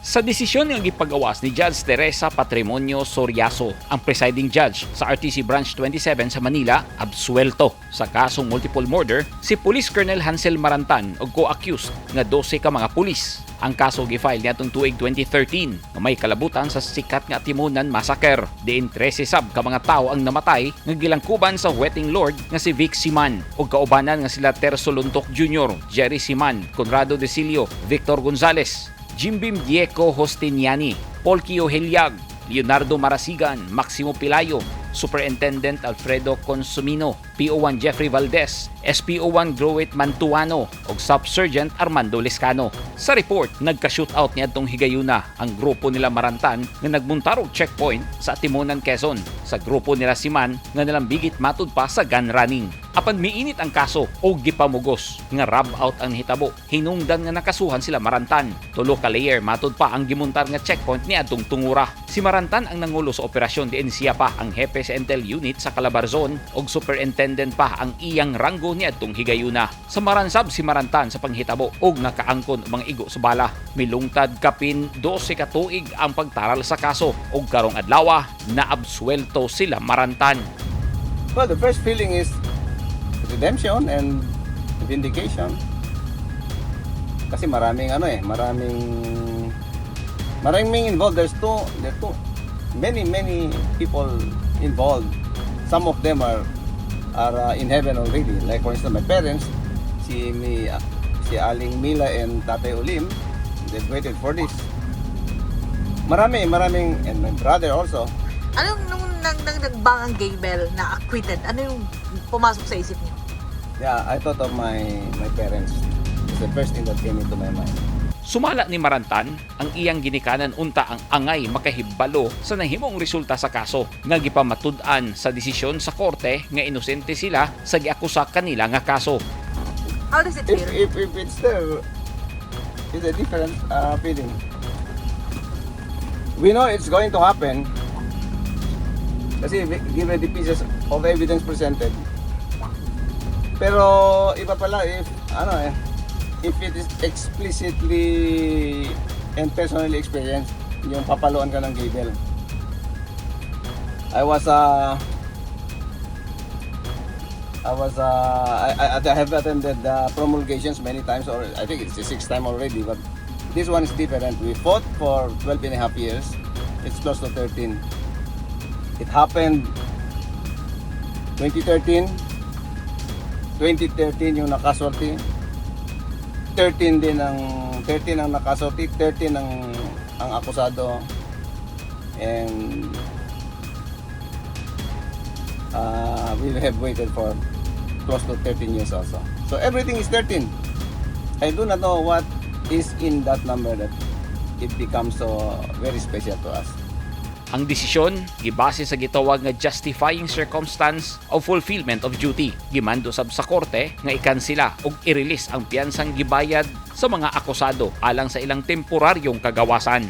Sa desisyon nga gipagawas ni Judge Teresa Patrimonio Soriaso, ang presiding judge sa RTC Branch 27 sa Manila, absuelto sa kasong multiple murder si Police Colonel Hansel Marantan ug co-accused nga 12 ka mga pulis. Ang kaso gi-file niadtong tuig 2013 nga may kalabutan sa sikat nga Atimonan Massacre. Diin 13 sab ka mga tawo ang namatay nga gilangkuban sa jueteng lord nga si Vic Siman ug kaubanan nga sila Terso Luntok Jr., Jerry Siman, Conrado Decilio, Victor Gonzales, Jimbim Diego Hostiniani, Polkio Heliag, Leonardo Marasigan, Maximo Pilayo, Superintendent Alfredo Consumino, PO1 Jeffrey Valdez, SPO1 Growit Mantuano ug Sub Sergeant Armando Lescano. Sa report, nagka-shootout niadtong higayuna ang grupo nila Marantan nga nagmuntar og checkpoint sa Atimonan, Quezon, sa grupo nila Siman nga nalambigit matud pa sa gun running. Apan miinit ang kaso o gipamugos nga rub out ang nahitabo. Hinungdan nga nakasuhan sila Marantan. 3 ka layer matud pa ang gimuntar nga checkpoint ni adtong tungura. Si Marantan ang nangulo sa operasyon diin siya pa ang hepe sa Intel unit sa Calabarzon ug superintendent pa ang iyang ranggo ni adtong higayuna. Samaran sab si Marantan sa panghitabo ug nakaangkon og mga igo sa bala. Milungtad kapin 12 ka tuig ang pagtaral sa kaso ug karong adlaw naabsuelto sila Marantan. Well, the first feeling is redemption and vindication. Kasi maraming ano eh, maraming maraming involved. There's too many, many people involved. Some of them are in heaven already. Like, for instance, my parents, si Aling Mila and Tatay Ulim, they've waited for this. Marami, maraming, and my brother also. Anong nung nang nag-bang ang gavel na acquitted, ano yung pumasok sa isip niyo? Yeah, I thought of my parents. It's the first thing that came into my mind. Sumala ni Marantan, ang iyang ginikanan unta ang angay makahibalo sa nahimong resulta sa kaso nga gipamatud-an sa desisyon sa korte nga inosente sila sa giakusa kanila nga kaso. How does it If, feel? If it's there, it's a different feeling. We know it's going to happen. Kasi given the pieces of evidence presented. Pero iba pala if ano eh, if it is explicitly and personally experienced, yung papaluan ka ng gavel. I have attended the promulgations many times, or I think it's the sixth time already, but this one is different. We fought for 12 and a half years. It's close to 13. It happened 2013. 2013 yung na-casualty. 13 din ang 13 ang na-casualty, 13 ang akusado. And we have waited for close to 13 years also. So everything is 13. I do not know what is in that number that it becomes so very special to us. Ang desisyon gibase sa gitawag nga justifying circumstance of fulfillment of duty. Gimando sab sa korte nga ikansela ug i-release ang piyansang gibayad sa mga akusado alang sa ilang temporaryong kagawasan.